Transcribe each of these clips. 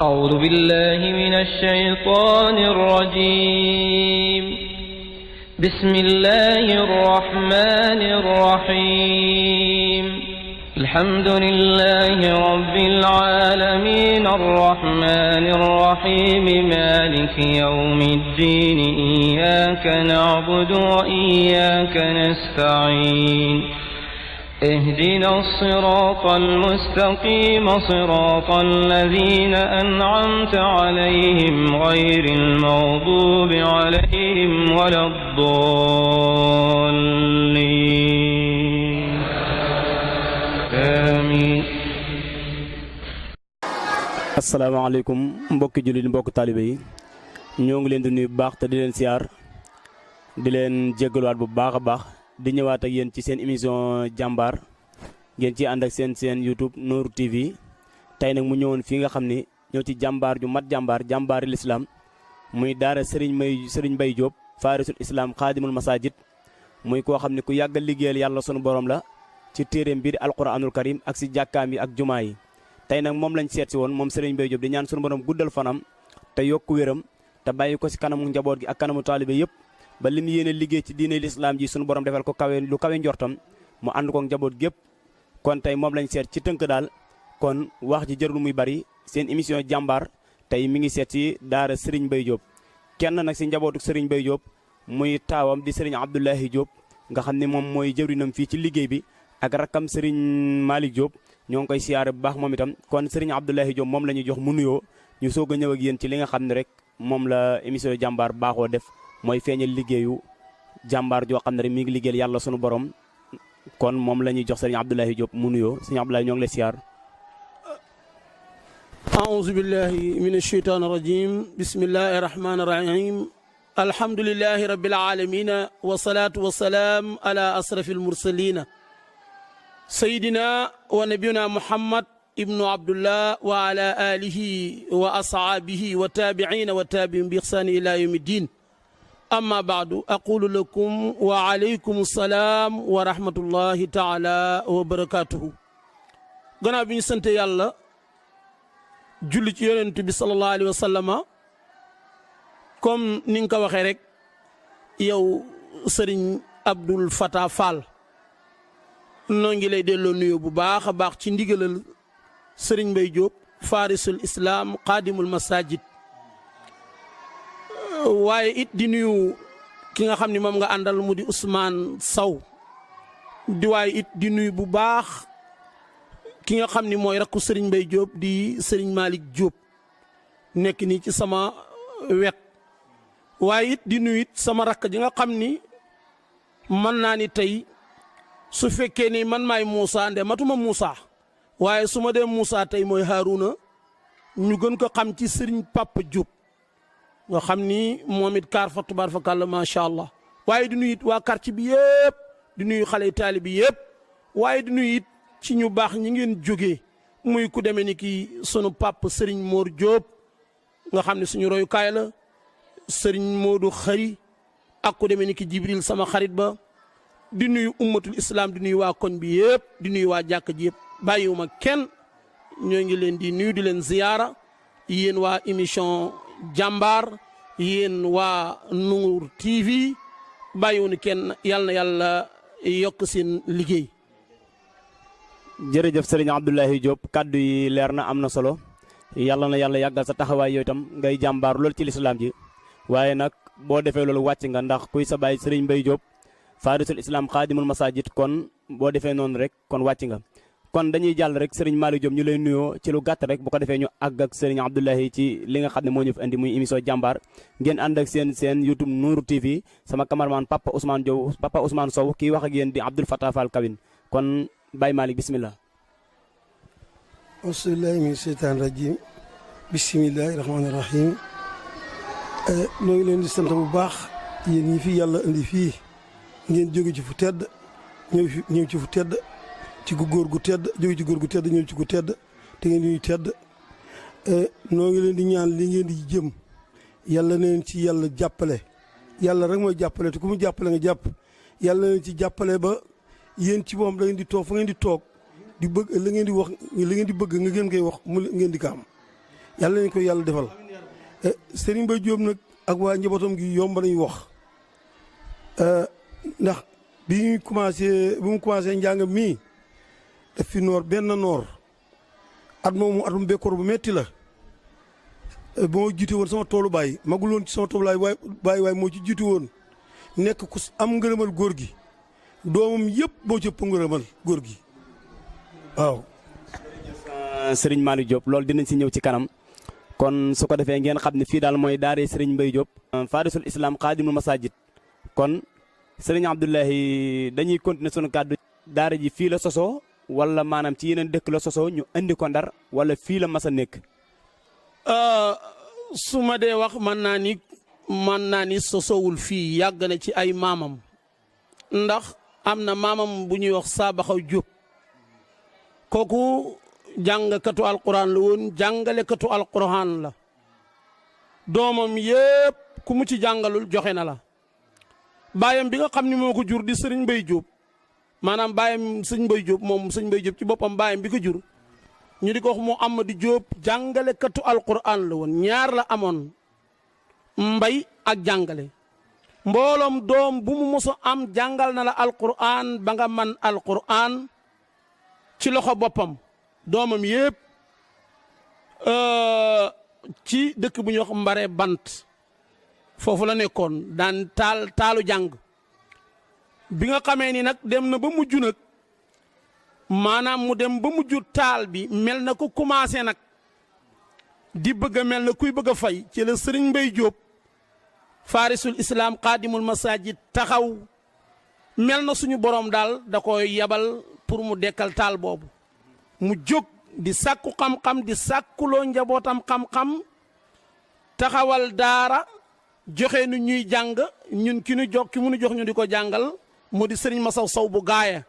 أعوذ بالله من الشيطان الرجيم. بسم الله الرحمن الرحيم. الحمد لله رب العالمين الرحمن الرحيم مالك يوم الدين إياك نعبد وإياك نستعين اهدنا الصراط المستقيم صراط الذين أنعمت عليهم غير المغضوب عليهم ولا الضالين آمين. asalaamaaleykum mbokki jullit mbokki taalibe yi ñoo ngi leen di nuyu bu baax te di leen siyaar di leen jéggaluwaat bu baax a baax di ñëwaat ak yéen ci seen émission jàmbaar ngeen ci ànd ak seen YouTube Nour TV tey nag mu ñëwoon fii nga xam ni ñëw ci jàmbaar ju mat jàmbaari lislaam muy daara Serigne Mbaye Diop faarisul islam xaadimul masajid muy koo xam ne ku yàggal liggéeyal yàlla sunu borom la ci téeréem biir alquranul karim ak si jàkkaam yi ak jumaa yi tey nag moom lañ seet si woon moom Serigne Mbaye Diop di ñaan sunu borom guddal fanam te yokku wéram te bàyyi ko si kanamu njaboot gi ak kanamu taalibe yëpp ba lim yéene liggéey ci diine lislaam ji sunu borom defal ko lu kawe njortam mu ànd ko njaboot gépp kon tey moom lañ seet ci tënk daal kon wax ji jërul muy bari seen émission jàmbaar tey mi ngi seet si daara Serigne Mbaye Diop kenn nag si njabootu Serigne Mbaye Diop muy taawam di Serigne Abdoulahi Diop nga xam ne moom mooy jëwrinam fii ci liggéey bi ak rakkam Serigne Malick Diop ñoo ngi koy siyaare bu baax moom itam kon Serigne Abdoulahi Diop moom la ñuy jox mu nuyoo ñu soog a ñëw ak yéen ci li nga xam ne rek moom la émission jàmbaar baaxoo def mooy feeñal liggéeyu jàmbaar joo xam ne rek mi ngi liggéeyal yàlla sunu borom kon moom la ñuy jox Serigne Abdoulahi Diop mu nuyoo Serigne Abdoulahi ñoo ngi lay siyaar. أعوذ بالله من الشيطان الرجيم بسم الله الرحمن الرحيم الحمد لله رب العالمين والصلاة والسلام على أشرف المرسلين سيدنا ونبينا محمد ابن عبد الله وعلى آله وأصحابه وتابعين وتابعين بإحسان إلى يوم الدين أما بعد أقول لكم وعليكم السلام ورحمة الله تعالى وبركاته غنا بن سنت يالله julli ci yonent bi sallallahu alayhi wa sallama comme ni nga ko waxee rek yow Serigne Abdoul Fatah Fall noo ngi lay delloo nuyu bu baax a baax ci ndigalal Serigne Mbaye Diop farisul islam xaadimul masajid waaye it di nuyu ki nga xam ne moom nga àndal mu di Ousmane Sow di waaye it di nuyu bu baax ki nga xam ni mooy rakku Serigne Mbaye Diop di Serigne Malick Diop nekk nii ci sama wet waaye it di nuyu it sama rakk ji nga xam ni mën naa ni tey su fekkee ni man maay Moussa nde matuma Moussa waaye su ma dee Moussa tey mooy Harouna ñu gën ko xam ci Serigne Papa Diop nga xam ni moom it kaar fa tubaar fa kàlla macha allah waaye di nuyu it waa quartier bi yëpp di nuyu xale taali bi yëpp waaye di nuyu it ci ñu baax ñi ngeen jógee muy ku demee ni ki sunu pap Serigne Mor Diop nga xam ne suñu royukaay la Serigne Modou Xëri ak ku demee ni ki Jibril sama xarit ba di nuyu ummatul islam di nuyu waa koñ bi yëpp di nuyu waa jàkk ji yëpp bàyyiwuma kenn ñoo ngi leen di nuyu di leen ziyaara yéen waa émission jàmbaar yéen waa Nour TV bàyyiwunu kenn yàlla na yàlla yokk seen liggéey. jërëjëf Serigne Abdoulahi Diop kaddu yi leer na am na solo yàlla na yàlla yàggal sa taxawaay yooyu itam ngay jàmbaar loolu ci lislaam ji waaye nag boo defee loolu wàcc nga ndax kuy sa baay Serigne Mbaye Diop farisul islam xaadimul masajid kon boo defee noonu rek kon wàcc nga kon dañuy jàll rek Serigne Malick Diop ñu lay nuyoo ci lu gàtt rek bu ko defee ñu àgg ak Serigne Abdoulahi ci li nga xam ne moo ñu fi indi muy émission jàmbaar ngeen ànd ak seen YouTube Nour TV sama cameraman Papa Ousmane Sow kii wax ak yéen di Abdoul Fatah Fall Kawin kon Baye Malick bismillah. auzubillahi min seytaan rajim bisimillahi rahmaani rahim noo ngi leen di sant bu baax yéen ñi fi yàlla indi fii ngeen jóge ci fu tedd ñëw ci fu tedd ci gu góor gu tedd jóge ci góor gu tedd ñëw ci gu tedd te ngeen ñuy tedd noo ngi leen di ñaan li ngeen di jëm yàlla na leen ci yàlla jàppale yàlla rek mooy jàppale te ku mu jàppale nga jàpp yàlla na leen ci jàppale ba yéen ci moom da ngeen di toog fa ngeen di toog di bëgg la ngeen di wax la ngeen di bëgg nga ngeen koy wax mu ngeen di ko am yàlla nañ ko yàlla defal Serigne Mbaye Diop nag ak waa njabootam gi yomb nañu wax ndax bi mu commencé njàng mii daf fi noor benn noor at moomu atum bekkoor bu metti la ba ma jiite woon sama toolu baay magul woon ci sama toolu baay waaye moo ci jiite woon nekk ku am ngërëmal góor gi doomam yëpp boo cëpp ngërëmal góor gi waaw. Serigne Malick Diop loolu dinañ si ñëw ci kanam kon su ko defee ngeen xam ne fii daal mooy daare Serigne Mbaye Diop. Farisul Islam Xaadimul Masajid kon Serigne Abdoulahi dañuy continuer sunu kàddu. daara ji fii la sosoo wala maanaam ci yeneen dëkk la sosoo ñu andi ko Ndar wala fii la mas a nekk. su ma dee wax mën naa ni sosowul fii yàgg na ci ay maamam ndax am na maamam bu ñuy wax Saabaxaw Diop kooku jàngkatu alquran la woon jàngalekatu alquran la doomam yépp ku mu ci jàngalul joxe na la baayam bi nga xam ni moo ko jur di Serigne Mbaye Diop maanaam baayam Serigne Mbaye Diop moom Serigne Mbaye Diop ci boppam baayam bi ko jur ñu di ko wax moo Amady Diop jàngalekatu alquran la woon ñaar la amoon mbay ak jàngale mbooloom doom bu mu moso am jàngal na la alquran ba nga man alquran ci loxo boppam doomam yépp ci dëkk bu ñuy wax Mbare Bant foofu la nekkoon daan taalu jàng bi nga xamee ni nag dem na ba mujj nag maanaam mu dem ba mujj taal bi mel na ko commencé nag di bëgg a mel na kuy bëgg a fay ci la Serigne Mbaye Diop Farisul Islam Xaadimul Masajid taxaw mel na suñu borom daal da koy yabal pour mu dekkal taal boobu mu jóg di sàkku xam-xam di sàkkuloo njabootam xam-xam taxawal daara joxe nu ñuy jàng ñun ki mu nu jox ñu di ko jàngal mu di Serigne Massaw Sow bu gaaya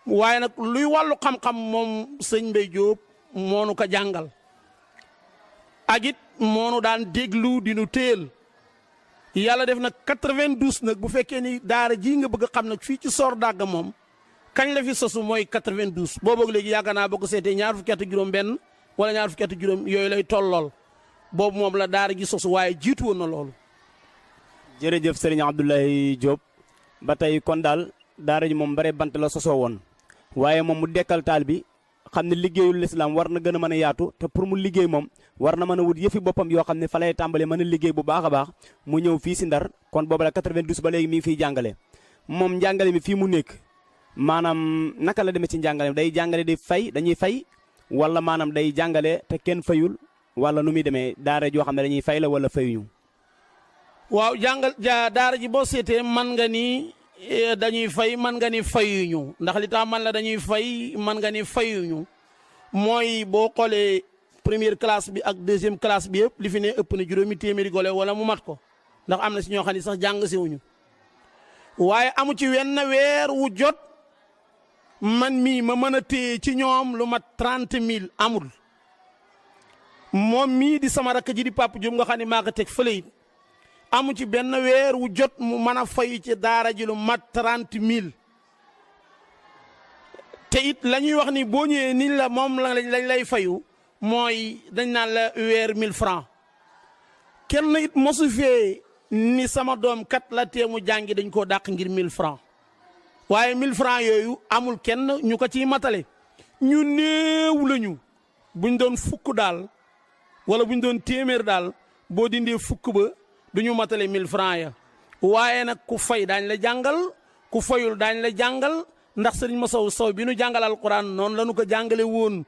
waaye nag luy wàllu xam-xam moom Serigne Mbaye Diop moonu ko jàngal ak it moonu daan déglu di nu téel yàlla def nag 92 nag bu fekkee ni daara ji nga bëgg a xam nag fii ci Sor Dagga moom kañ la fi sosu mooy 92 boobu léegi yaakaar naa boo ko seetee ñaar fukki at ak juróom benn wala ñaar fukki at ak juróom yooyu lay tollool boobu moom la daara ji sosu waaye jiitu woon na loolu. jërëjëf Serigne Abdoulahi Diop ba tey kon daal daara ji moom Mbare Bant la sosoo woon waaye moom mu dekkal taal bi xam ne liggéeyul lislaam war na gën a mën a yaatu te pour mu liggéey moom war na mën a wut yëfi boppam yoo xam ne fa lay tàmbalee mën a liggéey bu baax a baax mu ñëw fii si Ndar kon boobu la 92 ba léegi mi ngi fiy jàngale moom njàngale mi fii mu nekk maanaam naka la demee ci njàngale day jàngale di fay dañuy fay wala maanaam day jàngale te kenn fayul wala nu muy demee daara joo xam ne dañuy fay la wala fayuñu. waaw daara ji boo seetee man nga ni dañuy fay man nga ni fayuñu ndax li tax man la dañuy fay man nga ni fayuñu mooy boo xoolee première classe bi ak deuxième classe bi yëpp li fi ne ëpp na juróomi téeméeri gole wala mu mat ko ndax am na si ñoo xam ne sax jàng siwuñu waaye amu ci wenn weer wu jot man mii ma mën a téye ci ñoom lu mat 30 000 amul moom mii di sama rakk ji di Papa Diop nga xam ne maa ko teg fële it amu ci benn weer wu jot mu mën a fayu ci daara ji lu mat 30 000 te it la ñuy wax ni boo ñëwee ni la moom lañ lay fayu mooy dañ naan la weer 1000 francs kenn it mosu fee ni sama doom kat la tee mu jàngi dañ koo dàq ngir 1000 francs waaye 1000 francs yooyu amul kenn ñu ko ciy matale ñu néew lañu buñ doon fukk daal wala buñ doon téeméer daal boo dindee fukk ba duñu matale 1000 francs ya waaye nag ku fay daañ la jàngal ku fayul daañ la jàngal ndax Serigne Massaw Sow bi nu jàngal alquran noonu la nu ko jàngale woon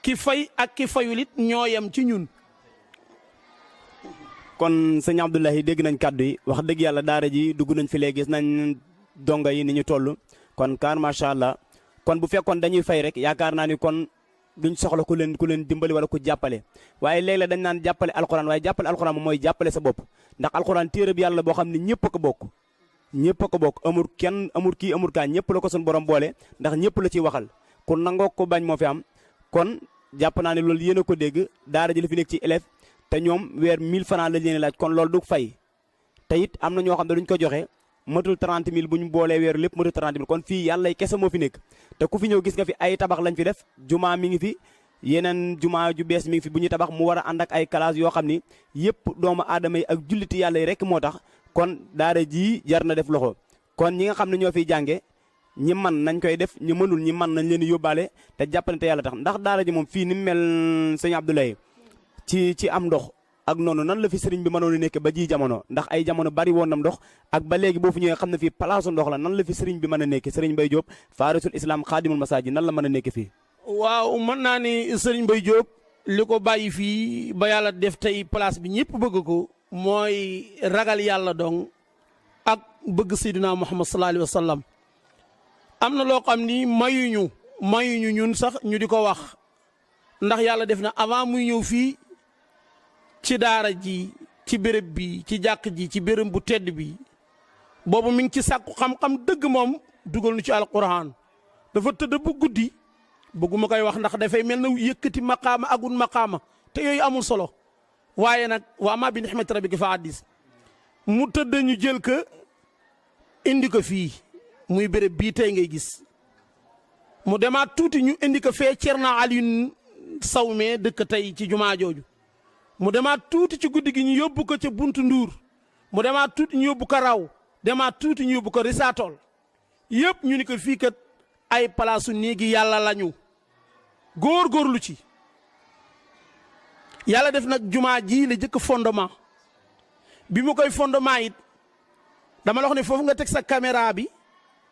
ki fay ak ki fayul it ñoo yem ci ñun. kon sëñ Abdoulahi dégg nañ kàddu yi wax dëgg yàlla daara ji dugg nañ fi léegi gis nañ donga yi ni ñu toll kon kaar macha allah kon bu fekkoon dañuy fay rek yaakaar naa ni kon duñ soxla ku leen dimbali wala ku jàppale waaye léeg-léeg dañ naan jàppale alxuraan waaye jàppale alxuraan moom mooy jàppale sa bopp ndax alxuraan téere bi yàlla boo xam ne ñëpp a ko bokk ñëpp a ko bokk amul kenn amul kii amul kaa ñëpp la ko suñu borom boole ndax ñëpp la ciy waxal ku nangoo ko bañ moo fi am kon jàpp naa ne loolu yéen a ko dégg daara ji la fi nekk ci élève te ñoom weer 1000 francs lañ leen laaj kon loolu du fay te it am na ñoo xam ne duñ ko joxe matul 30 000 bu ñu boolee weeru lépp matul 30 000 kon fii yàlla kese moo fi nekk te ku fi ñëw gis nga fi ay tabax lañ fi def jumaa mi ngi fi yeneen jumaa ju bees mi ngi fi bu ñu tabax mu war a ànd ak ay classe yoo xam ni yëpp doomu aadama yi ak julliti yàlla yi rek moo tax kon daara ji jar na def loxo kon ñi nga xam ne ñoo fiy jànge ñi man nañ koy def ñu mënul ñi man nañ leen yóbbaale te jàppale te yàlla tax ndax daara ji moom fii ni mu mel sëñ Abdoulaye ci am ndox ak noonu nan la fi sëriñ bi mënoon a nekk ba ji jamono ndax ay jamono bari woon nam ndox ak ba léegi boo fi ñëwee xam ne fii palaasu ndox la nan la fi sëriñ bi mën a nekk sëriñ Mbaye Diop faarisul islam xaadimul masajid nan la mën a nekk fii. waaw mën naa ni sëriñ Mbaye Diop li ko bàyyi fii ba yàlla def tey place bi ñëpp bëgg ko mooy ragal yàlla dong ak bëgg Seydina Muhammad sallallahu alayhi wa sallam am na loo xam ni mayuñu ñun sax ñu di ko wax ndax yàlla def na avant muy ñëw fii ci daara ji ci béréb bi ci jàkk ji ci béréb bu tedd bi boobu mi ngi ci sàkku xam-xam dëgg moom dugal nu ci alquran dafa tëdd bu guddi bëgguma koy wax ndax dafay mel na yëkkati maqaama agun maqaama te yooyu amul solo waaye nag wa ma bi nihmati rabbika fa haddis mu tëdd ñu jël ko indi ko fii muy béréb bii tey ngay gis mu demaat tuuti ñu indi ko fee Cerna Alioune Sawme dëkk tey ci jumaa jooju mu demaat tuuti ci guddi gi ñu yóbbu ko ca buntu Nduur mu demaat tuuti ñu yóbbu ko Raw demaat tuuti ñu yóbbu ko Risatol yëpp ñu ni ko fii kat ay palaasu néegi yàlla lañu góor-góorlu ci yàlla def nag jumaa ji la jëkk fondement bi mu koy fondement it dama la wax ne foofu nga teg sa caméra bi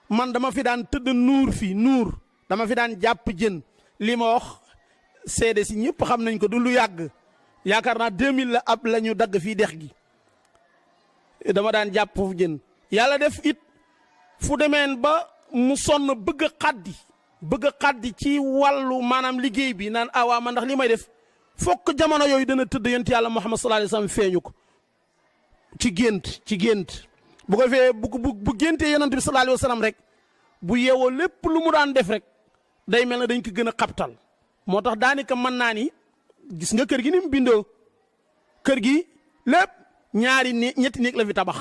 man dama fi daan tëdd nuur dama fi daan jàpp jën li ma wax seede si ñëpp xam nañ ko du lu yàgg yaakaar naa 2000 la ab la ñu dagg fii dex gi dama daan jàpp foofu jën yàlla def it fu demeen ba mu sonn bëgg a xaddi ci wàllu maanaam liggéey bi naan awaa man ndax li may def fokk jamono yooyu dana tëdd yonent yàlla Muhammad sallallahu alayhi wa sallam feeñu ko ci gént bu ko fee bu géntee yonent bi sallallahu alayhi wa sallam rek bu yeewoo lépp lu mu daan def rek day mel ne dañ ko gën a xabtal moo tax daanaka mën naa ni gis nga kër gi ni mu bindoo kër gi lépp ñetti néeg la fi tabax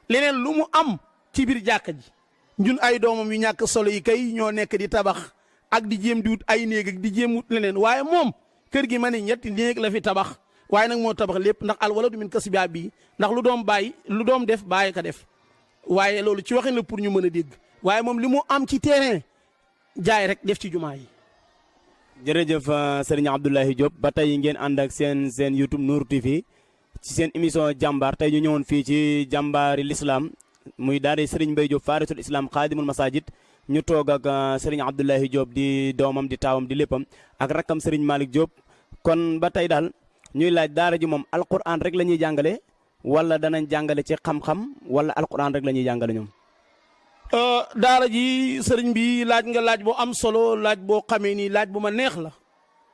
leneen lu mu am ci biir jàkka ji ñun ay doomam yu ñàkk solo yi kay ñoo nekk di tabax ak di jéem di wut ay néeg ak di jéem wut leneen waaye moom kër gi ma ne ñetti néeg la fi tabax waaye nag moo tabax lépp ndax al waladu min kasbi abi ndax lu doom def bàyyi ko def waaye loolu ci waxin la pour ñu mën a dégg waaye moom li mu am ci terrain jaay rek def ci jumaa yi. jërëjëf sëriñ Abdoulaye Diop ba tey ngeen ànd ak seen YouTube Nour TV ci seen émission jàmbaar tey ñu ñëwoon fii ci jàmbaari l'islam muy daara sëriñ Mbaye Diop faarisul islam xaadimul masajid ñu toog ak sëriñ Abdoulaye Diop di doomam di taawam di léppam ak rakkam sëriñ Malick Diop kon ba tey daal ñuy laaj daara ji moom alquran rek la ñuy jàngale wala danañ jàngale ci xam-xam wala alquran rek la ñuy jàngale ñoom. daara ji sëriñ bi laaj nga laaj boo am solo laaj boo xamee ni laaj bu ma neex la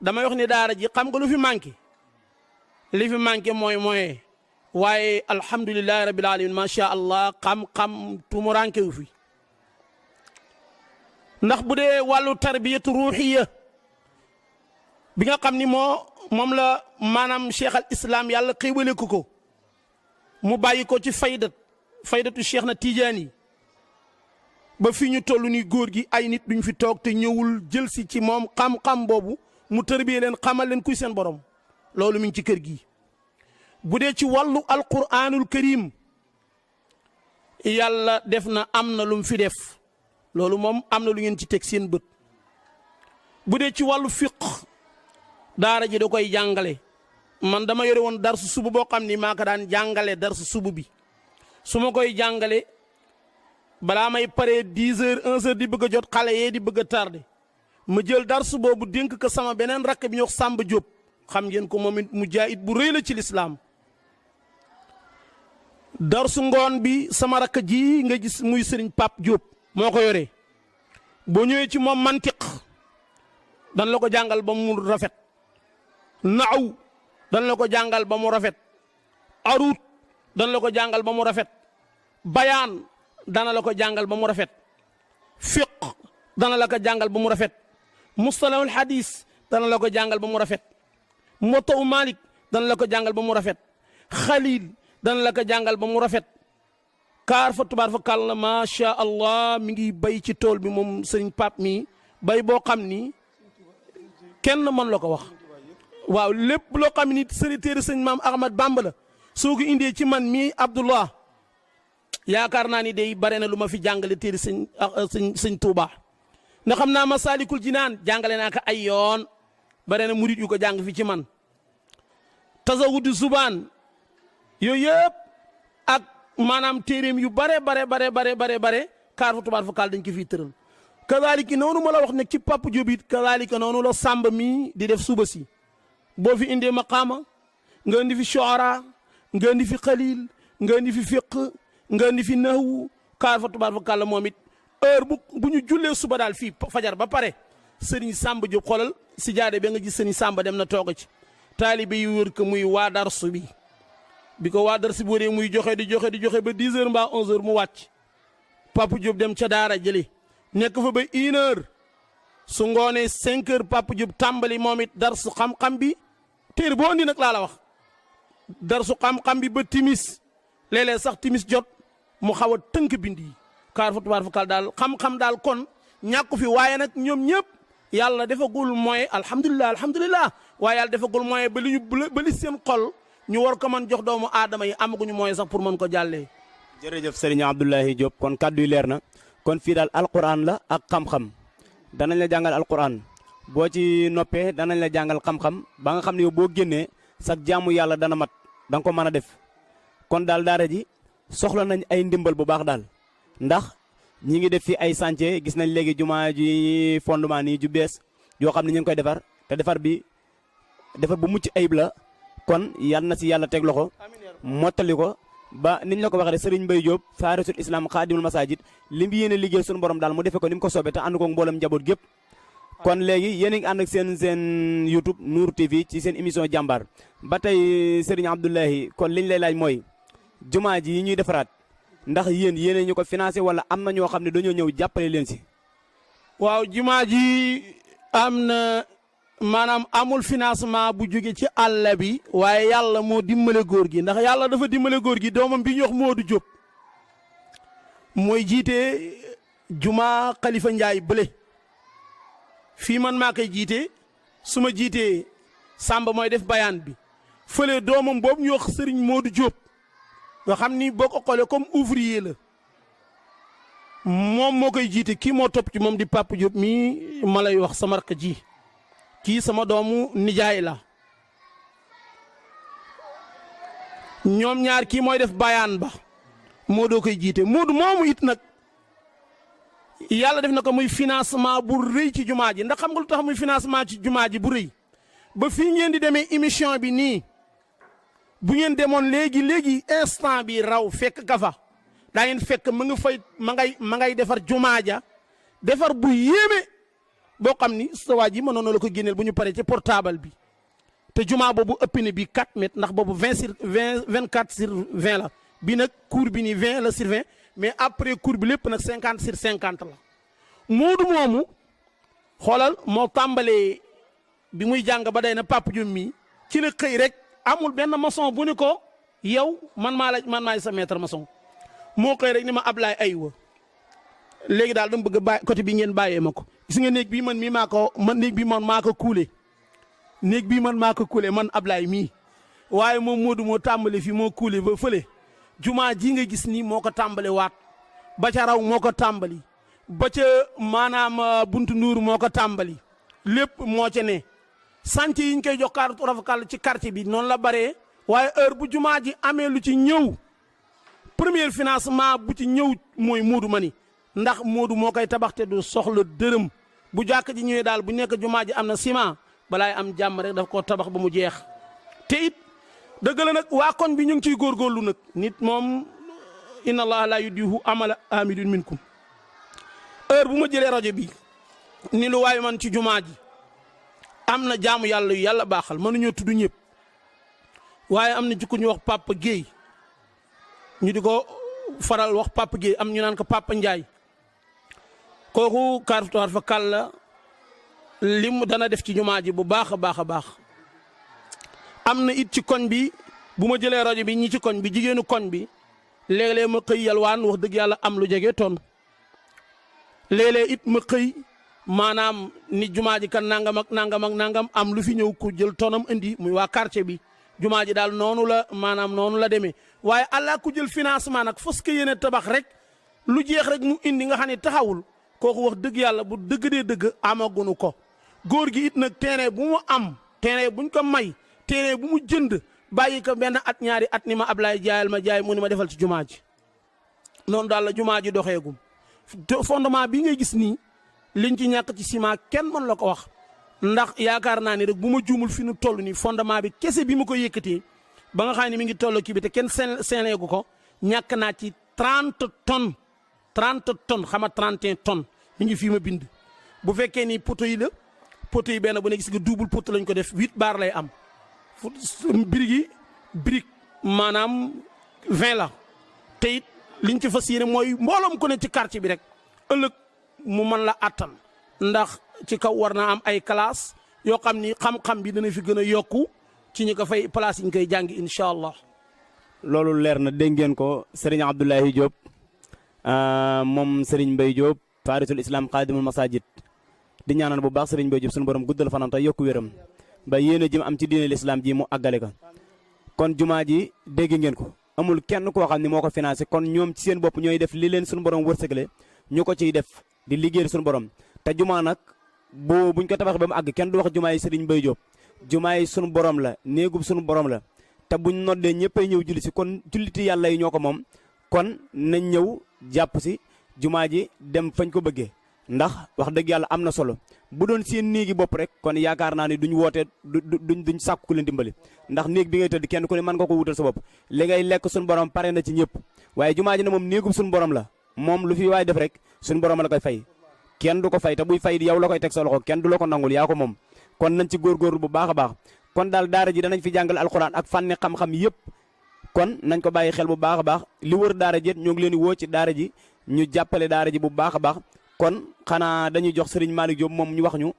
damay wax ne daara ji xam nga lu fi manqué li fi manqué mooy waaye alhamdulilahi rabbil alamin macha allah xam-xam tumuranke wu fi ndax bu dee wàllu tarbiyatu ruuxiya bi nga xam ni moom la maanaam cheikh al islam yàlla xéewale ko mu bàyyi ko ci faydatu cheikh na tijaani ba fi ñu toll ni góor gi ay nit duñ fi toog te ñëwul jël si ci moom xam-xam boobu mu tërbiye leen xamal leen kuy seen borom loolu mi ngi ci kër gi bu dee ci wàllu alquranul karim yàlla def na am na lu mu fi def loolu moom am na lu ngeen ci teg seen bët bu dee ci wàllu fiq daara ji da koy jàngale man dama yore woon darsu subu boo xam ni maa ko daan jàngale darsu subu bi su ma koy jàngale balaa may paree 10 heures 11 heures di bëgg a jot xale yee di bëgg a tardé ma jël darsu boobu dénk ko sama beneen rakk bi ñuy wax Samba Diop xam ngeen ko moom it mu jaayit bu rëy la ci lislaam darsu ngoon bi sama rakk ji nga gis muy Serigne Pape Diop moo ko yore boo ñëwee ci moom mantiq dan la ko jàngal ba mu rafet naaw dan la ko jàngal ba mu rafet aruut dan la ko jàngal ba mu rafet bayaan dana la ko jàngal ba mu rafet fiq dana la ko jàngal ba mu rafet mustalahul hadis dana la ko jàngal ba mu rafet motaw malik dana la ko jàngal ba mu rafet xalil dana la ko jàngal ba mu rafet kaar fa tubaar fa kàll macha allah mi ngi bay ci tool bi moom sëriñ Pape mi bay boo xam ni kenn mën la ko wax waaw lépp loo xam ni sëri téere sëñ maam Ahmad Bamba la soo ko indee ci man mii Abdullah yaakaar naa ni day bare na lu ma fi jàngale téere sëñ Touba ndax xam naa Masaalikul Jinaan jàngale naa ko ay yoon bare na murit yu ko jàng fi ci man Tazawudu Zubaan yooyu yëpp ak maanaam téeréem yu bare kaar fa tubaar fa kaal dañ ko fiy tëral kazaalika noonu ma la wax nag ci Papa Diop it kazaalika noonu la Samba mii di def suba si boo fi indee maqaama nga indi fi shuara nga indi fi xalil nga indi fi fiq nga indi fi nahwu kaar fa tubaar fa kaal moom it heure bu ñu jullee suba daal fii fajar ba pare sëriñ Samba Diop xoolal si jaade ba nga gis sëriñ Samba dem na toog ci taalibe yi wër ko muy waa darsu bi ko waa darsu bi wëree muy joxe di joxe ba 10 heures mbaa 11 heures mu wàcc Papa Diop dem ca daara jëli nekk fa ba 1 heure su ngoonee 5 heures Papa Diop tàmbali moom it darsu xam-xam bi téere boo andi nag laa la wax darsu xam-xam bi ba timis léeg-léeg sax timis jot mu xaw a tënk bind yi kaar fa tubaar fa kaal daal xam-xam daal kon ñàkku fi waaye nag ñoom ñëpp yàlla defagul mooy alhamdulilah waaye yàlla defagul mooy ba li seen xol ñu war ko mën jox doomu aadama yi amaguñu mooy sax pour mën ko jàllee. jërëjëf Serigne Abdoulaye Diop kon kaddu yi leer na kon fii daal alquran la ak xam-xam danañ la jàngal alquran boo ci noppee danañ la jàngal xam-xam ba nga xam ne yow boo génnee sax jaamu yàlla dana mat da nga ko mën a def kon daal daara ji soxla nañ ay ndimbal bu baax daal ndax ñi ngi def fi ay chantier gis nañ léegi jumaa ji fondement nii ju bees yoo xam ne ñu ngi koy defar te defar bu mucc ayib la kon yal na si yàlla teg loxo mottali ko ba niñ la ko waxee Serigne Mbaye Diop faarisul islam xaadimul masajid li mu yéene liggéey suñu borom daal mu defe ko ni mu ko soobee te ànd ko mboolem njaboot gépp kon léegi yéen a ngi ànd ak seen YouTube Nour TV ci seen émission jàmbaar ba tey Serigne Abdoulaye kon liñ lay laaj mooy jumaa ji yi ñuy defaraat ndax yéen ñu ko financé wala am na ñoo xam ne dañoo ñëw jàppale leen si. waaw jumaa ji am na maanaam amul financement bu jóge ci àll bi waaye yàlla moo dimbale góor gi ndax yàlla dafa dimbale góor gi doomam bi ñu wax Modou Diop mooy jiite jumaa Khalifa Ndiaye bële fii man maa koy jiite su ma jiitee Samba mooy def bayaan bi fële doomam boobu ñu wax Serigne Modou Diop nga xam ni boo ko xoolee comme ouvrier la moom moo koy jiite kii moo topp ci moom di Papa Diop mii ma lay wax sama rakk ji kii sama doomu nijaay la ñoom ñaar kii mooy def bayaan ba moo doo koy jiite Modou moomu it nag yàlla def na ko muy financement bu rëy ci jumaa ji ndax xam nga lu tax muy financement ci jumaa ji bu rëy ba fii ngeen di demee émission bi nii bu ngeen demoon léegi instant bi raw fekk ka fa daa ngeen fekk ma nga fay ma ngay defar jumaa ja defar bu yéeme boo xam ni sa waa ji mënoon na la ko génneel bu ñu paree ci portable bi te jumaa boobu ëpp na bi 4 mètres ndax boobu 24/20 la bi nag cour bi ni 20 la sur 20 mais après cour bi lépp nag 50/50 la Modou moomu xoolal moo tàmbalee bi muy jàng ba day na Papa Diop mi ci la xëy rek amul benn maçon bu ni ko yow man maay sa maître maçon moo xëy rek ni ma Ablaye aywa léegi daal dama bëgg a bàyyi côté bi ngeen bàyyee ma ko gis nga néeg bii man mii néeg bii man maa ko kuule néeg bii man maa ko kuule man Ablaye mii waaye moom Modou moo tàmbale fii moo kuule ba fële jumaa ji nga gis nii moo ko tàmbale waat ba ca raw moo ko tàmbali ba ca maanaam buntu Nduur moo ko tàmbali lépp moo ca ne sant yi ñu koy jox rafakal ci quartier bi noonu la baree waaye heure bu jumaa ji amee lu ci ñëw premier financement bu ci ñëw mooy Modou Mani ndax Modou moo koy tabax te du soxla dërëm bu jàkk ji ñëwee daal bu nekk jumaa ji am na ciment balaay am jàmm rek daf ko tabax ba mu jeex te it dëgg la nag waa koñ bi ñu ngi ciy góorgóorlu nag nit moom inna allaha la yudihu amala amidun minkum heure bu ma jëlee rajo bi ni lu waaye man ci jumaa ji am na jaamu yàlla yu yàlla baaxal mënuñoo tudd ñëpp waaye am na ci ku ñu wax Papa Guèye ñu di ko faral wax Papa Guèye am ñu naan ko Papa Ndiaye kooku kaartuwaar fa kàlla li mu dana def ci jumaa ji bu baax a baax a baax am na it ci koñ bi bu ma jëlee rajo bi ñi ci koñ bi jigéenu koñ bi léeg-léeg ma xëy yalwaan wax dëgg yàlla am lu jege ton léeg-léeg it ma xëy maanaam ni jumaa ji kan nangam ak nangam ak nangam am lu fi ñëw ku jël tonam indi muy waa quartier bi jumaa ji daal noonu la maanaam noonu la demee waaye allah ku jël financement nag fas ko yéene tabax rek lu jeex rek mu indi nga xam ne taxawul kooku wax dëgg yàlla bu dëgg dee dëgg amagunu ko góor gi it nag terrain bu mu am terrain buñ ko may terrain bu mu jënd bàyyi ko benn at ñaari at ni ma Ablaye jaayal ma jaay mu ni ma defal ci jumaa ji noonu daal la jumaa ji doxeegum fondement bii ngay gis nii liñ ci ñàkk ci ciment kenn mën la ko wax ndax yaakaar naa ni rek bu ma juumul fi nu toll nii fondement bi kese bi ma ko yëkkatee ba nga xam ne mi ngi toll kii bi te kenn seeneegu ko ñàkk naa ci 30 tonnes xam nga 31 tonnes mi ngi fii ma bind. bu fekkee ni poteau yi la poteau yi benn bu ne gis nga double poteau lañ ko def 8 bar lay am brique yi brique maanaam 20 la te it liñ ci fas yéene mooy mbooloom ko ne ci quartier bi rek ëllëg mu mën la attan ndax ci kaw war naa am ay classe yoo xam ni xam-xam bi dana fi gën a yokku ci ñi ko fay place yi ñu koy jàngi incha allah. loolu leer na dégg ngeen ko Serigne Abdoulaye Diop moom Serigne Mbaye Diop farisul islam xaadimul masajid di ñaanal bu baax Serigne Mbaye Diop suñu borom guddal fanam te yokku wéram ba yéen a jëm am ci diine l'islam ji mu àggale ko kon jumaa ji dégg ngeen ko amul kenn koo xam ne moo ko financé kon ñoom ci seen bopp ñooy def li leen suñu borom wërsëgale ñu ko ciy def di liggéeyal suñu borom te jumaa nag buñ ko tabax ba mu àgg kenn du wax jumaa yi Serigne Mbaye Diop jumaa yi suñu borom la néegub suñu borom la te buñ noddee ñëppay ñëw julli si kon julliti yàlla yi ñoo ko moom kon nañ ñëw jàpp si jumaa ji dem fañ ko bëggee ndax wax dëgg yàlla am na solo bu doon seen néegi bopp rek kon yaakaar naa ni duñ woote duñ sàkku ku leen dimbali ndax néeg bi ngay tëdd kenn ku ne mën nga ko wutal sa bopp li ngay lekk suñu borom pare na ci ñëpp waaye jumaa ji ne moom néegub suñu borom la moom lu fi waay def rek suñu borom la koy fay kenn du ko fay te buy fay yow la koy teg sa loxo kenn du la ko nangul yaa ko moom kon nañ ci góorgóorlu bu baax a baax kon daal daara ji danañ fi jàngal alxuraan ak fànni xam-xam yëpp kon nañ ko bàyyi xel bu baax a baax li wër daara ji ñoo ngi leen di woo ci daara ji ñu jàppale daara ji bu baax a baax kon xanaa dañuy jox Serigne Malick Diop moom ñu wax ñu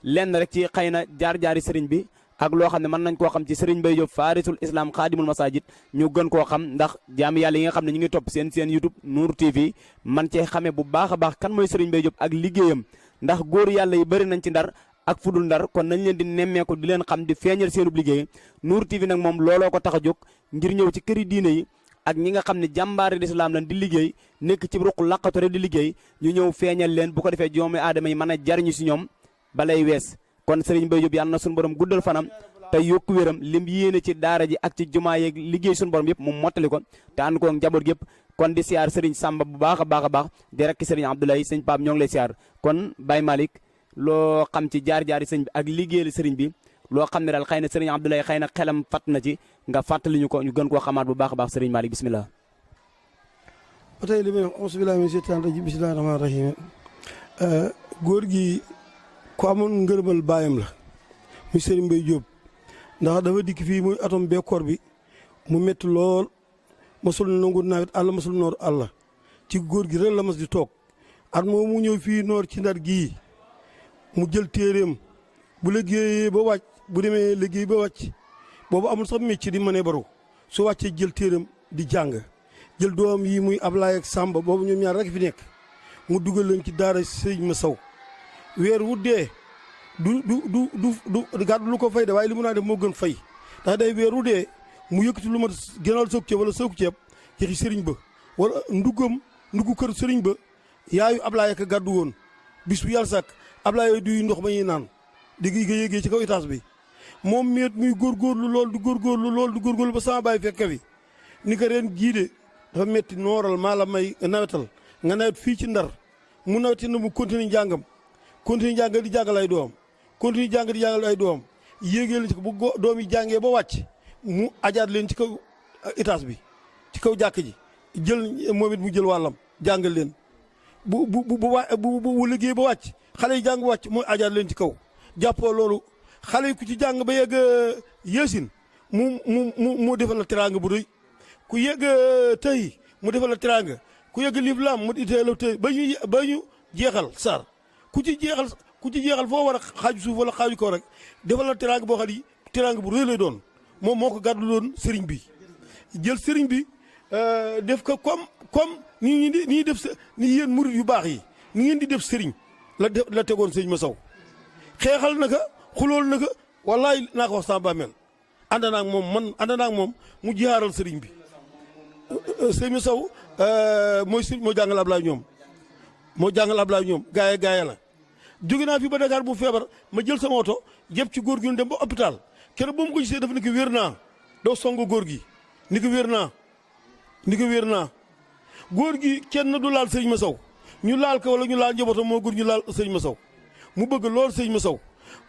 lenn rek ci xëy na jaar-jaari Serigne bi ak loo xam ne mën nañ koo xam ci Serigne Mbaye Diop farisul islam xaadimul masajid ñu gën koo xam ndax jaami yàlla yi nga xam ne ñu ngi topp seen YouTube Nour TV man cee xamee bu baax a baax kan mooy Serigne Mbaye Diop ak liggéeyam ndax góor yàlla yi bëri nañ ci ndar ak fudul ndar kon nañ leen di nemmeeku di leen xam di feeñal seenub liggéey Nour TV nag moom looloo ko tax a jóg ngir ñëw ci këri diine yi ak ñi nga xam ne jàmbaari lislaam lan di liggéey nekk ci ruq laqatu rek di liggéey ñu ñëw feeñal leen bu ko defee doomu aadama yi mën a jariñu si ñoom balay wees kon Serigne Mbaye Diop yàlla na suñu borom guddal fanam te yokku wéram lim yéene ci daara ji ak ci jumaa yeeg liggéey suñu borom yëpp mu mottali ko te ànd ko njaboot yëpp kon di siyaar Serigne Samba bu baax a baax a baax di rekk Serigne Abdoulaye sëñ Pape ñoo ngi lay siyaar kon Baye Malick loo xam ci jaar-jaari sëñ bi ak liggéeyal sëriñ bi loo xam ne daal xëy na Serigne Abdoulaye xëy na xelam fàtt na ci nga fàttali ñu ko ñu gën koo xamaat bu baax a baax Serigne Malick bismillah. ba tey li may wax auzu billaahi mina sheytaani rajiim bismillaahi rahmaani rahiim góor gi ku amoon ngërëmal baayam la muy Serigne Mbaye Diop ndax dafa dikk fii muy atom bekkoor bi mu métti lool mosul nangu nawet àll mosul noor àll ci góor gi ren la mas di toog at moom mu ñëw fii noor ci ndar gii mu jël téeréem bu liggéeyee ba wàcc bu demee liggéey ba wàcc boobu amul sax métier di mënee baru su wàccee jël téeréem di jàng jël doom yi muy Ablaye ak Samba boobu ñoom ñaar rek fi nekk mu dugal leen ci daara sëñ ma saw weer wu dee du gàddu lu ko fay de waaye li mu naa def moo gën fay ndax day weer wu dee mu yëkkati lu ma gënal soog ceeb wala soog ceeb ci sëriñ ba wala ndugg kër sëriñ ba yaayu Ablaye ak gàddu woon bis bu yàlla sàkk Ablaye duy ndox ma ñuy naan di nga yéegee ci kaw étage bi moom miet muy góorgóorlu lool du góorgóorlu ba sama baay fekk fi ni ko ren jii de dafa metti nooral maa la may nawetal nga nawet fii ci ndar mu naweti na mu continuer njàngam di jàngal ay doom continue jàng di jàngal ay doom yéegee leen ci bu doom yi jàngee ba wàcc mu ajaat leen ci kaw étage bi ci kaw jàkk ji jël moom it mu jël wàllam jàngal leen bu liggéey ba wàcc xale yi jàng wàcc mooy ajaat leen ci kaw jàppoo loolu xale yi ku ci jàng ba yegg yéesin mu defal la teraanga bu rëy ku yegg tey mu defal la teraanga ku yegg lislaam mu itee la tey ba ñu jeexal sar ku ci jeexal foo war a xaaju suuf wala xaaju kaw rek defal la teraanga boo xam ni teraanga bu rëy lay doon moom moo ko gàddu doon sëriñ bi jël sëriñ bi def ko comme ni def ni yéen murid yu baax yi ni ngeen di def sëriñ la tegoon sëñ ma saw xeexal na ko xulool na ko wallaay naa ko wax sama bàmmeel ànd naa ak moom man ànd naa ak moom mu jihaaral sëriñ bi sëñ ma saw moo jàngal Ablaye ñoom moo jàngal Ablaye ñoom gaaya la jóge naa fi ba Dakar bu feebar ma jël sama oto yëpp ci góor gi ñu dem ba hôpital keroog ba mu ko gisee dafa ni ko wér naa doo song góor gi ni ko wér naa góor gi kenn du laal sëñ ma saw ñu laal ko wala ñu laal njabootam moo góor ñu laal sëñ ma saw mu bëgg lool sëñ ma saw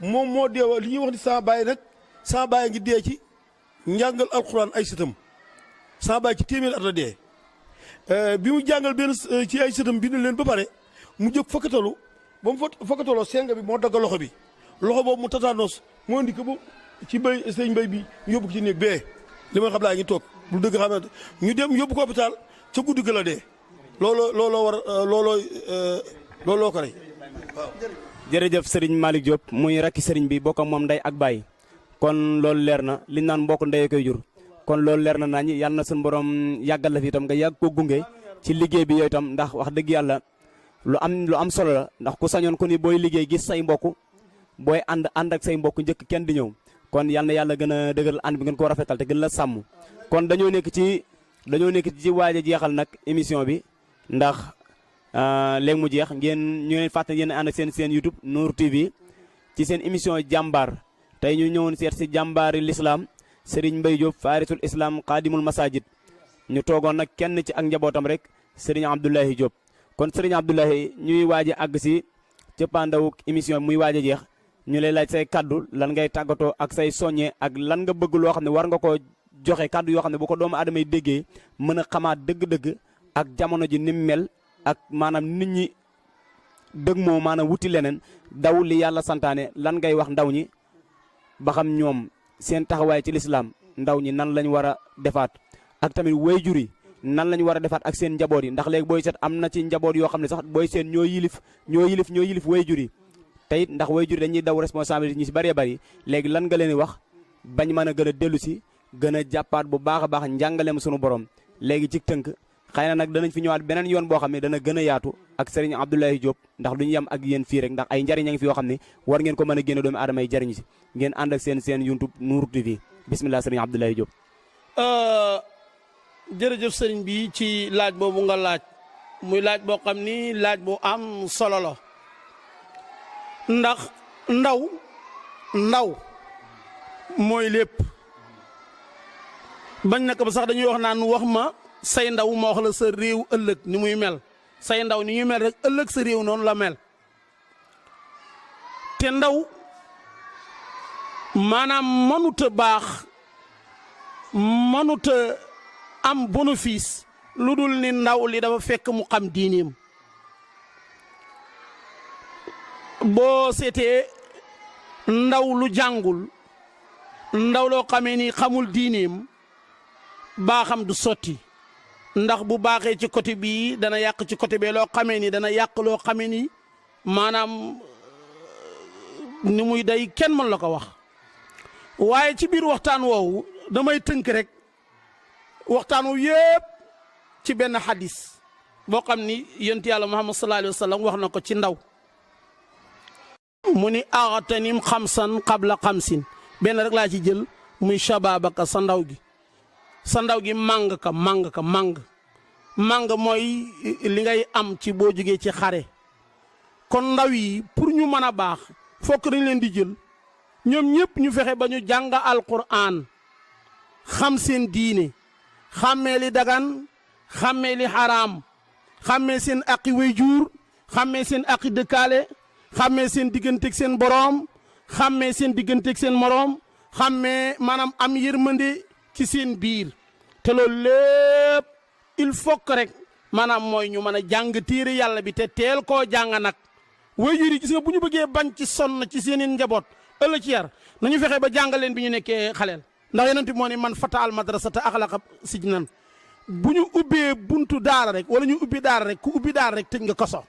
moom moo deewa li ñuy wax ni sama baay nag sama baay ngi dee ci njàngal alxuraan ay sëtam sama baay ci téeméer at la dee bi mu jàngal benn ci ay sëtam bind leen ba pare mu jóg fakkatalu ba mu fakkataloo senga bi moo dagg loxo bi loxo boobu mu tataanos moo indi ko ba ci béy sëñ mbéy bi ñu yóbbu ko ci néeg bee li ma xam laa ngi toog lu dëgg xam ñu dem yóbbu ko hôpital ca guddi ga la dee looloo ko rey waaw. jërëjëf sëriñ Malick Diop muy rakki sëriñ bi bokk ak moom ndey ak baay kon loolu leer na li naan mbokk ndey koy jur kon loolu leer na nañ yàlla na suñu borom yàggal la fi itam nga yàgg ko gunge ci liggéey bi yooyu itam ndax wax dëgg yàlla lu am solo la ndax ku sañoon ko ni booy liggéey gis say mbokk booy ànd ak say mbokk njëkk kenn di ñëw kon yal na yàlla gën a dëgëral ànd bi ngeen ko rafetal te gën la sàmm kon dañoo nekk ci waaj a jeexal nag émission bi ndax léegi mu jeex ngeen ñu leen fàttali yéen ànd ak seen YouTube Nour TV ci seen émission jàmbaar tey ñu ñëwoon seet si jàmbaari l'islam Serigne Mbaye Diop faarisul islam xaadimul masajid ñu toogoon nag kenn ci ak njabootam rek Serigne Abdoulaye Diop kon Serigne Abdoulaye ñuy waaj a àgg si cëppaandawu émission muy waaj a jeex ñu lay laaj say kaddu lan ngay tàggatoo ak say soññe ak lan nga bëgg loo xam ne war nga koo joxe kaddu yoo xam ne bu ko doomu aadama yi déggee mën a xamaat dëgg-dëgg ak jamono ji ni mu mel ak maanaam nit ñi dëgg moo maanaam wuti leneen daw li yàlla santaane lan ngay wax ndaw ñi ba xam ñoom seen taxawaay ci lislaam ndaw ñi nan lañ war a defaat ak tamit waajur yi nan lañ war a defaat ak seen njaboot yi ndax léegi booy seet am na ci njaboot yoo xam ne sax booy seet ñoo yilif waajur yi te it ndax waajur dañuy daw responsabilité ñi si bëree bëri léegi lan nga leen di wax bañ mën a gën a dellu si gën a jàppaat bu baax a baax njàngaleem sunu borom léegi ci tënk xëy na nag danañ fi ñëwaat beneen yoon boo xam ne dana gën a yaatu ak Serigne Abdoulaye Diop ndax duñu yem ak yéen fii rek ndax ay njariñ a ngi fi yoo xam ne war ngeen ko mën a génne doomu aadama yi jariñu si ngeen ànd ak seen YouTube Nour TV bismillah Serigne Abdoulaye Diop. jërëjëf sëriñ bi ci laaj boobu nga laaj muy laaj boo xam ni laaj bu am solo la ndax ndaw mooy lépp bañ na ko ba sax dañuy wax naan wax ma say ndaw ma wax la sa réew ëllëg ni muy mel say ndaw ni ñuy mel rek ëllëg sa réew noonu la mel te ndaw maanaam mënuta baax mënuta am bénéfice lu dul ni ndaw li dafa fekk mu xam diineem boo seetee ndaw lu jàngul ndaw loo xamee ni xamul diineem baaxam du sotti ndax bu baaxee ci côté bii dana yàq ci côté bee loo xamee ni dana yàq loo xamee ni maanaam ni muy day kenn mën la ko wax waaye ci biir waxtaan woowu damay tënk rek waxtaan wu yëpp ci benn xadis boo xam ni yonent yàlla Muhammad sallallahu alayhi wa sallam wax na ko ci ndaw mu ni axtanim xamsan qabla xamsin benn rek laa ci jël muy shababaka sa ndaw gi màng mooy li ngay am ci boo jógee ci xare kon ndaw yi pour ñu mën a baax fokk dañ leen di jël ñoom ñëpp ñu fexe ba ñu jàng alquran xam seen diine xàmmee li dagan xàmmee li xaraam xàmmee seen aqi wayjuur xàmmee seen aqi dëkkaale xàmmee seen digganteeg seen boroom xàmmee seen digganteeg seen moroom xàmmee maanaam am yërmande ci seen biir te loolu lépp il faut que rek maanaam mooy ñu mën a jàng téere yàlla bi te teel koo jàng nag waajur yi gis nga bu ñu bëggee bañ ci sonn ci seen njaboot ëllëg ci yar nañu fexe ba jàngal leen bi ñu nekkee xaleel ndax yonent bi moo ne man fata al madrasata axlaqa sijnan bu ñu ubbee buntu daara rek wala ñu ubbi daara rek ku ubbi daara rek tëj nga kaso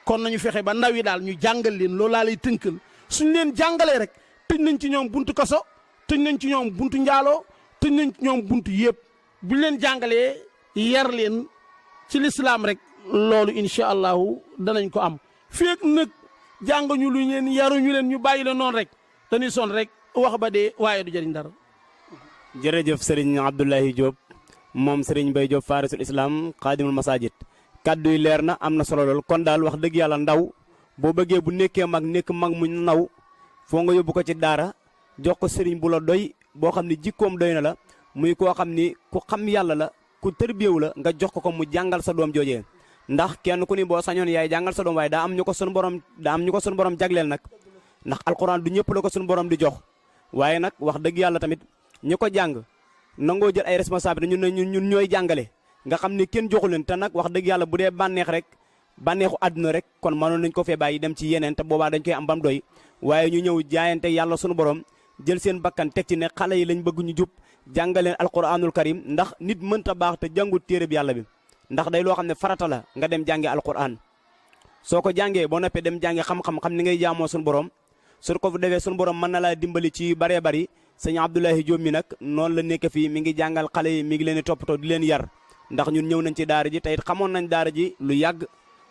kon nañu fexe ba ndaw yi daal ñu jàngal leen loolu laa lay tënkal suñ leen jàngalee rek tëj nañ ci ñoom buntu kaso tëj nañ ci ñoom buntu njaaloo tëj nañ ci ñoom buntu yëpp buñ leen jàngalee yar leen ci lislaam rek loolu incha allahu danañ ko am feek nag jànguñu lu leen yaruñu leen ñu bàyyi la noonu rek dañuy son rek wax ba dee waaye du jëriñ dara. jërëjëf sëriñ Abdoulaye Diop moom sëriñ Mbaye Diop Farisul Islam xaadimul masajid kaddu yi leer na am na solo lool kon daal wax dëgg yàlla ndaw boo bëggee bu nekkee mag nekk mag mu naw foo nga yóbbu ko ci daara jox ko sëriñ bu la doy boo xam ne jikkoom doy na la muy koo xam ni ku xam yàlla la ku tërbiyewu la nga jox ko mu jàngal sa doom joojee ndax kenn ku ni boo sañoon yaay jàngal sa doom waaye daa am ñu ko sunu borom jagleel nag ndax alxuraan du ñëpp la ko sunu borom di jox waaye nag wax dëgg yàlla tamit ñi ko jàng nangoo jël ay responsabilité ñun ñooy jàngale nga xam ni kenn joxu leen te nag wax dëgg yàlla bu dee bànneex rek bànneexu àdduna rek kon mënoon nañ ko fee bàyyi dem ci yeneen te boobaa dañ koy am bam doy waaye ñu ñëw jaayante yàlla sunu borom jël seen bakkan teg ci ne xale yi lañ bëgg ñu jub jàngaleen alquranul karim ndax nit mënta baax te jàngut téere bi yàlla bi ndax day loo xam ne farata la nga dem jàngi alquran soo ko jàngee boo noppee dem jàngi xam-xam xam ni ngay jaamoo sunu borom su ko defee sunu borom mën na laa dimbali ci baree bari sëñ Abdoulaye Diop mi nag noonu la nekk fii mi ngi jàngal xale yi mi ngi leen di toppatoo di leen yar ndax ñun ñëw nañ ci daara ji tey xamoon nañ daara ji lu yàgg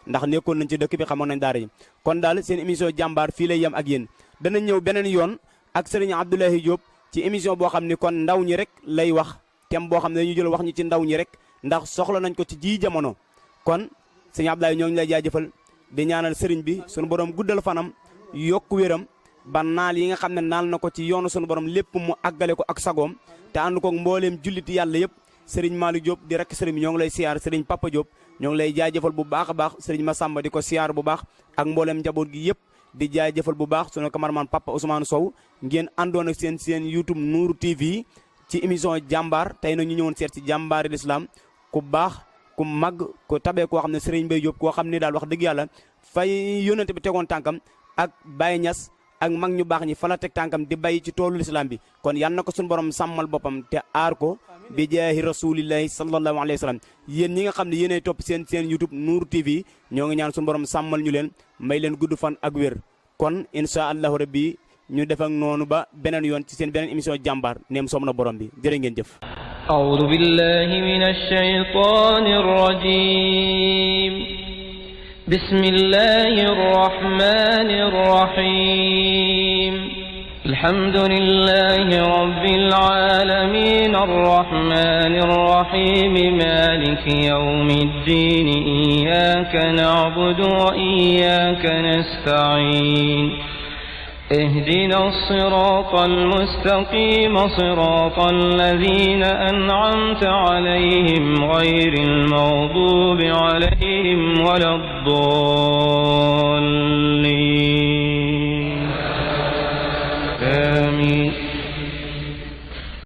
ndax nekkoon nañ ci dëkk bi xamoon nañ daara ji kon daal seen émission jàmbaar fii lay yem ak yéen danañ ñëw beneen yoon ak sëriñ Abdoulaye Diop ci émission boo xam ni kon ndaw ñi rek lay wax thème boo xam ne dañu jël wax ñi ci ndaw ñi rek ndax soxla nañ ko ci ji jamono kon sëñ Abdoulaye ñoo ngi lay jaajëfal di ñaanal sëriñ bi sunu borom guddal fanam yokk wéram ba naal yi nga xam ne naal na ko ci yoonu sunu borom lépp mu àggale ko ak sagoom te ànd ko mbooleem julliti yàlla yëpp sëriñ Malick Diop di rek sëriñ bi ñoo ngi lay siyaar sëriñ Papa Diop ñoo ngi lay jaajëfal bu baax a baax sëriñ Massamba di ko siyaar bu baax ak mbooleem njaboot gi yëpp di jaajëfal bu baax sunu cameraman Papa Ousmane Sow ngeen àndoon ak seen YouTube Nour TV ci émission jàmbaar tey nag ñu ñëwoon seet ci jàmbaari l'islam ku baax ku mag ku tabee koo xam ne sëriñ Mbaye Diop koo xam ne daal wax dëgg yàlla fay yónnante bi tegoon tànkam ak Baye Niass ak mag ñu baax ñi fa la teg tànkam di bay ci toolu lislaam bi kon yal na ko suñu borom sàmmal boppam te aar ko bi jaahi rasulillahi sallallahu alayhi wa sallam yéen ñi nga xam ne yéenay topp seen YouTube Nour TV ñoo ngi ñaan suñu borom sàmmal ñu leen may leen gudd fan ak wér kon incha allahu rabbi ñu def ak noonu ba beneen yoon ci seen beneen émission jàmbaar neem soom na borom bi jërë ngeen jëf. أعوذ بالله من الشيطان الرجيم بسم الله الرحمن الرحيم الحمد لله رب العالمين الرحمن الرحيم مالك يوم الدين إياك نعبد وإياك نستعين اهدنا الصراط المستقيم صراط الذين أنعمت عليهم غير المغضوب عليهم ولا الضالين